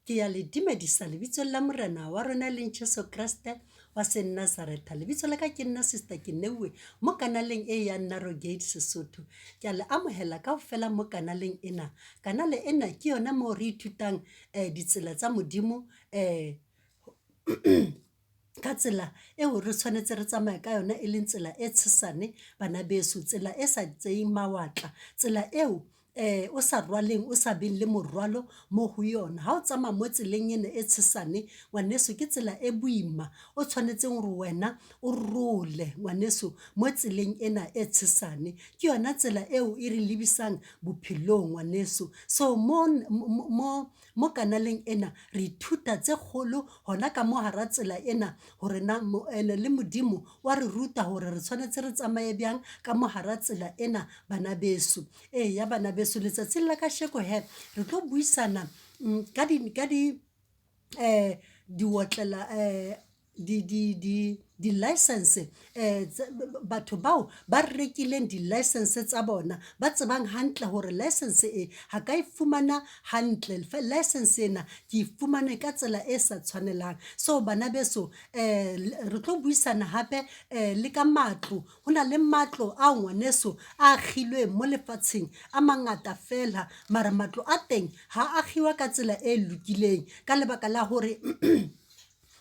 Ke ya le dumedisa lebitsong la Morena wa rona e leng Jesu Kreste wa Senazaretha. Lebitso la ka ke nna Sister Keneuwe mo kanaleng e ya Narrow Gate Sesotho. Ke a le amohela kaofela mo kanaleng ena. Kanale ena ke yona moo re ithutang ditsela tsa Modimo ka tsela eo re tshwanetse re tsamaye ka yona e leng tsela e tshesane bana beso, tsela e sa tseyeng mawatla, tsela eo o sa rwaleng, o sa beng le morwalo mo ho yona. Ha o tsamaya mo tseleng ena e tshesane ngwaneso, ke tsela e boima o tshwanetseng hore wena o role ngwaneso mo tseleng ena e tshesane. Ke yona tsela eo e re lebisang bophelong ngwaneso. So mo mo Mo kanaleng ena re ithuta tse kgolo hona ka mo hara tsela ena hore na ene le Modimo wa re ruta hore re tshwanetse re tsamaye bjang ka mo hara tsela ena bana beso. Eya bana beso letsatsing la kasheko he re tlo buisana ka di ka di diotlela di-licence batho bao ba rekileng di-licence tsa bona, ba tsebang hantle hore licence e ha ka e fumana hantle, licence ena ke e fumane ka tsela e sa tshwanelang. So bana beso re tlo buisana hape le ka matlo, ho na le matlo a ngwaneso a akgilweng mo lefatsheng a mangata feela mara matlo a teng ha akgiwa ka tsela e lokileng ka lebaka la hore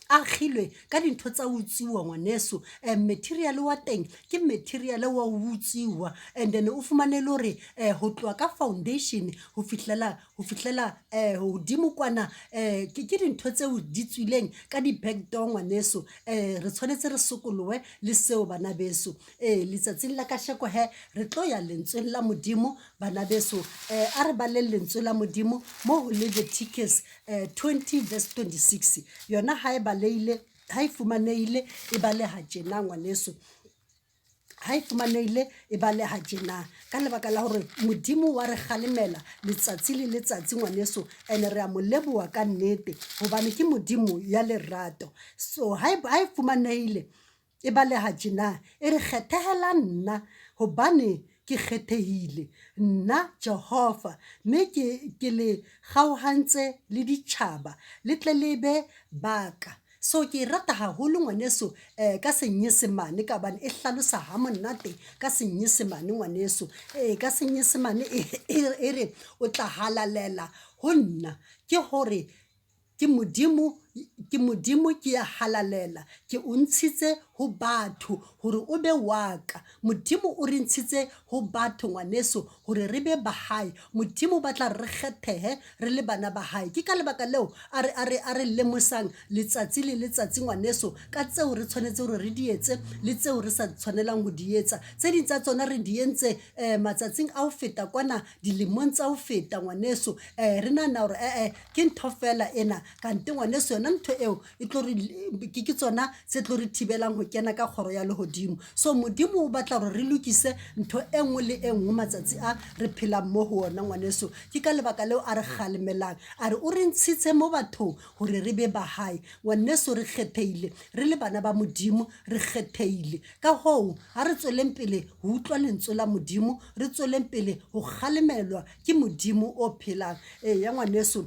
akgilwe ka dintho tsa ho utsiwa ngwaneso. Material wa teng ke material wa ho utsiwa and then o fumane le hore ho tloha ka foundation ho fihlela ho fihlela hodimo kwana ke dintho tseo di tswileng ka di-back door ngwaneso. Re tshwanetse re sokolohe le seo bana beso. Ee, letsatsing la kasheko he re tlo ya lentsweng la Modimo bana beso. A re baleng lentswe la Modimo mo ho Leviticus 20 verse 26. Yona ha e balehile, ha e fumanehile e baleha tjena ngwaneso. Ha e fumanehile e baleha tjena ka lebaka la hore Modimo wa re kgalemela letsatsi le letsatsi ngwaneso, ene re a mo leboha ka nnete hobane ke Modimo ya lerato. So ha e fumanehile E baleha tjena, e re, Kgethehela nna, hobane ke kgethehile, nna Jehova, mme ke, ke le kgaohantse le ditjhaba, le tle le be ba ka. So ke e rata haholo ngwaneso ka Senyesemane ka hobane e hlalosa hamonate ka Senyesemane ngwaneso. Ee, ka Senyesemane e re, o tla halalela ho nna, ke hore Ke Modimo, ke Modimo, ke ya halalela. Ke o ntshitse ho batho hore o be wa ka. Modimo o re ntshitse ho batho ngwaneso hore re be ba hae. Modimo o batla re kgethehe re le bana ba hae. Ke ka lebaka leo a re, a re, a re lemosang letsatsi le letsatsi ngwaneso ka tseo re tshwanetse hore re di etse le tseo re sa tshwanelang ho di etsa. Tse ding tsa tsona re di entse matsatsing a ho feta kwana, dilemong tsa ho feta ngwaneso. Re nahana hore eh-eh Ke ntho feela ena, kante ngwaneso yona ntho eo e tlo re, ke tsona tse tlo re thibelang ho kena ka kgoro ya lehodimo. So Modimo o batla hore re lokise ntho e nngwe le e nngwe matsatsi a re phelang mo ho ona ngwaneso. Ke ka lebaka leo a re kgalemelang, a re o re ntshitse mo bathong hore re be ba hae. Ngwaneso re kgethehile, re le bana ba Modimo, re kgethehile. Ka hoo, ha re tsweleng pele ho utlwa lentswe la Modimo, re tsweleng pele ho kgalemelwa ke Modimo o phelang. Eya ngwaneso,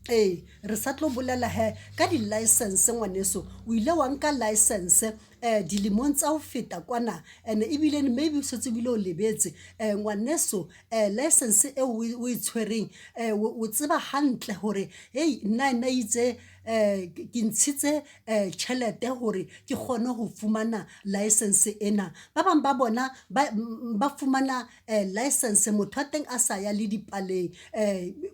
ee re sa tlo bolela he ka di-licence ngwaneso. O ile wa nka licence dilemong tsa ho feta kwana and ebile maybe o setse ebile o lebetse ngwaneso. Licence eo o e tshwereng o tseba hantle hore hei nna nna itse ke ntshitse tjhelete hore ke kgone ho fumana licence ena. Ba bang ba bona ba fumana license motho wa teng a sa ya le dipaleng,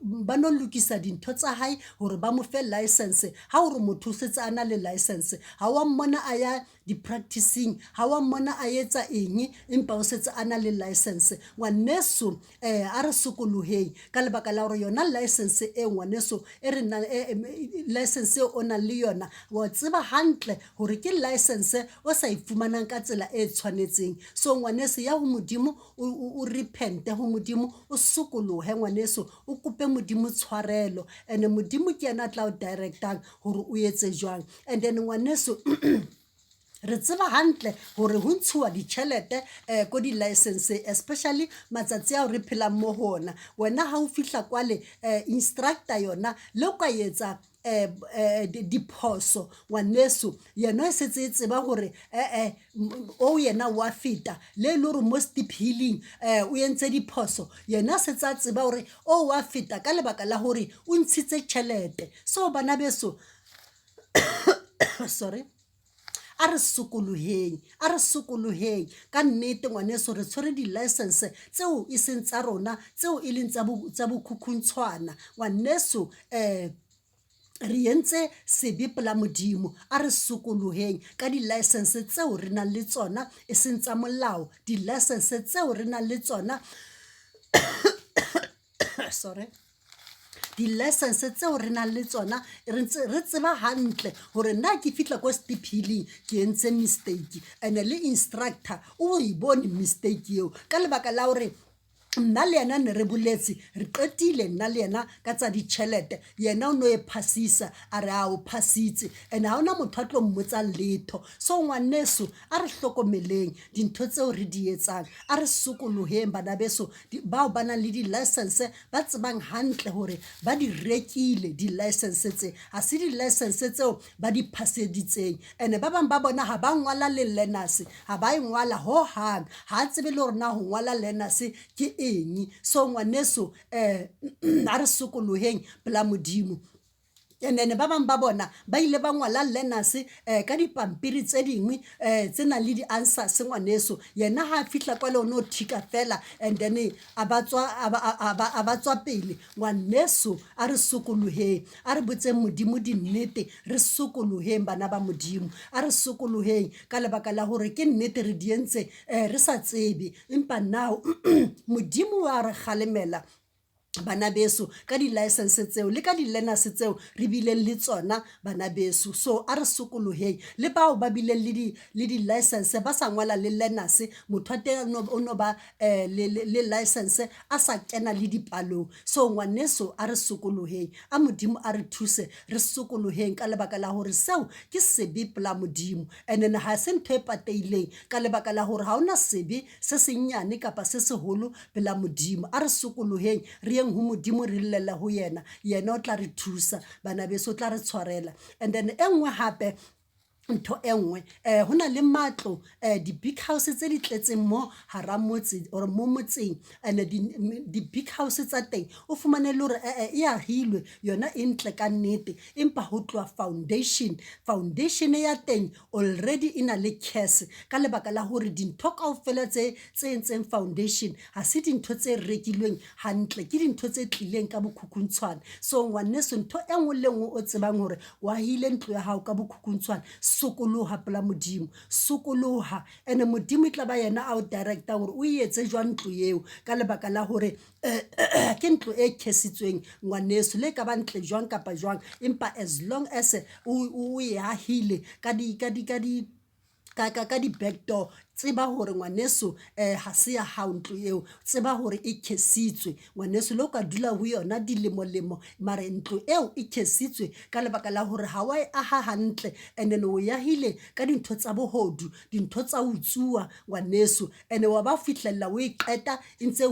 ba no lokisa dintho tsa hae hore ba mo fe license. Ha o re motho o setse a na le license, ha wa mmona a ya di-practice-ing, ha wa mmona a etsa eng, empa o setse a na le license. Ngwaneso a re sokoloheng ka lebaka la hore yona license eo ngwaneso e re nang license eo o nang le yona, wa tseba hantle hore ke license o sa e fumanang ka tsela e tshwanetseng. So ngwaneso ya ho Modimo o repent-e ho Modimo, o sokolohe ngwaneso, o kope Modimo tshwarelo and Modimo ke yena a tla o direct-ang hore o etse jwang. And then ngwaneso Re tseba hantle hore ho ntshuwa ditjhelete ko di-licence-eng especially matsatsi ao re phelang mo ho ona. Wena ha o fihla kwale instructor yona le o ka etsa diphoso ngwaneso, yena e setse e tseba hore eh-eh o yena wa feta. Le e le hore mo steep hilling o entse diphoso, yena setse a tseba hore o wa feta ka lebaka la hore o ntshitse tjhelete. So bana beso sorry. A re sokoloheng, a re sokoloheng ka nnete ngwaneso re tshwere di-licence tseo e seng tsa rona, tseo e leng tsa bokhukhuntshwana. Ngwaneso re entse sebe pela Modimo, a re sokoloheng ka di-licence tseo re nang le tsona e seng tsa molao, di-licence tseo re nang le tsona sorry. Di-licence tseo re nang le tsona re ntse re tseba hantle hore na ke fihla ko steep hilling ke entse mistake and-e le instructor o e bone mistake eo ka lebaka la hore nna le yena ne re boletse re qetile nna le yena ka tsa ditjhelete yena o no e phasisa a re a o phasitse and ha hona motho a tlo mmotsang letho. So ngwaneso a re hlokomeleng dintho tseo re di etsang, a re sokoloheng bana beso bao ba nang le di-licence ba tsebang hantle hore ba di rekile di-licence tse, ha se di-licence tseo ba di phaseditseng. And-e ba bang ba bona ha ba ngwala le learners, ha ba e ngwala hohang, ha tsebe le hore na ho ngwala learners ke eng. So ngwaneso ha re sokoloheng pela Modimo. And then ba bang ba bona ba ile ba ngwala learners ka dipampiri tse dingwe tse nang le di-answers ngwaneso. Yena ha a fihla kwale o no thika fela and then a ba tswa a ba tswa pele. Ngwaneso a re sokoloheng, a re botseng Modimo dinnete, re sokoloheng bana ba Modimo. A re sokoloheng ka lebaka la hore ke nnete re di entse re sa tsebe, empa now Modimo wa re kgalemela bana beso ka di-licence tseo le ka di-learners tseo re bileng le tsona bana beso. So a re sokoloheng le bao ba bileng le di-licence ba sa ngwala le learners, motho wa teng o no ba le licence a sa kena le dipalong. So ngwaneso a re sokoloheng, a Modimo a re thuse re sokoloheng ka lebaka la hore seo ke sebe pela Modimo. And then ha se ntho e patehileng ka lebaka la hore ha hona sebe se senyane kapa se seholo pela Modimo. A re sokoloheng re yeng ho Modimo re llele ho yena, yena o tla re thusa bana beso, o tla re tshwarela. And then e nngwe hape ntho e nngwe ho na le matlo di-big house tse di tletseng mo hara motse or mo motseng and di-big house tsa teng o fumane le hore eh-eh e ahilwe yona e ntle ka nnete, empa ho tloha foundation, foundation ya teng already e na le curse ka lebaka la hore dintho kaofela tse tse entseng foundation ha se dintho tse rekilweng hantle, ke dintho tse tlileng ka bokhukhuntshwane. So ngwaneso ntho e nngwe le nngwe o tsebang hore o ahile ntlo ya hao ka bokhukhuntshwane, sokoloha pela Modimo, sokoloha and-e Modimo e tla ba yena a o direct-ang hore o e etse jwang ntlo eo ka lebaka la hore ke ntlo e khesitsweng ngwaneso, le e ka ba ntle jwang kapa jwang, empa as long as o e ahile ka di ka di ka di ka di-back door, tseba hore ngwaneso ha se ya hao ntlo eo, tseba hore e khesitswe ngwaneso. Le o ka dula ho yona dilemo-lemo mare ntlo eo e khesitswe ka lebaka la hore ha wa e aha hantle and then o ahile ka dintho tsa bohodu, dintho tsa utsuwa ngwaneso. And-e wa ba fihlella o e qeta e ntse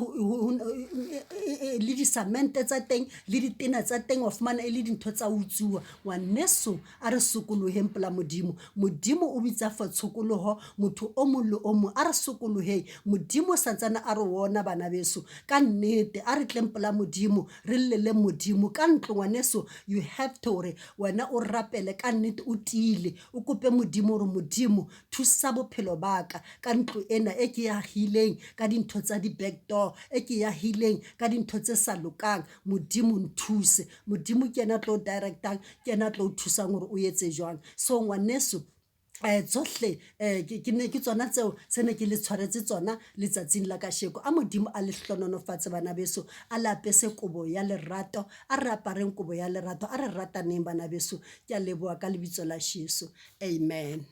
le disamente tsa teng le ditena tsa teng wa fumana e le dintho tsa utsuwa. Ngwaneso a re sokoloheng pela Modimo, Modimo o bitsa for tshokoloho motho o mong le o mong, a re sokoloheng. Modimo o santsane a re ona bana beso ka nnete, a re tleng pela Modimo re lleleng Modimo ka ntlo ngwaneso. You have to hore wena o rapele ka nnete, o tiile o kope Modimo hore Modimo thusa bophelo ba ka ka ntlo ena e ke e ahileng ka dintho tsa di-back door, e ke e ahileng ka dintho tse sa lokang. Modimo nthuse, Modimo ke yena a tlo o direct-ang, ke yena a tlo o thusang hore o etse jwang. So ngwaneso tsohle ke ne ke tsona tseo tse ne ke le tshwaretse tsona letsatsing la kasheko. A Modimo a le hlohonolofatse bana beso, a le apese kobo ya lerato, a re apareng kobo ya lerato, a re rataneng bana beso. Ke a leboha ka lebitso la Jeso, amen.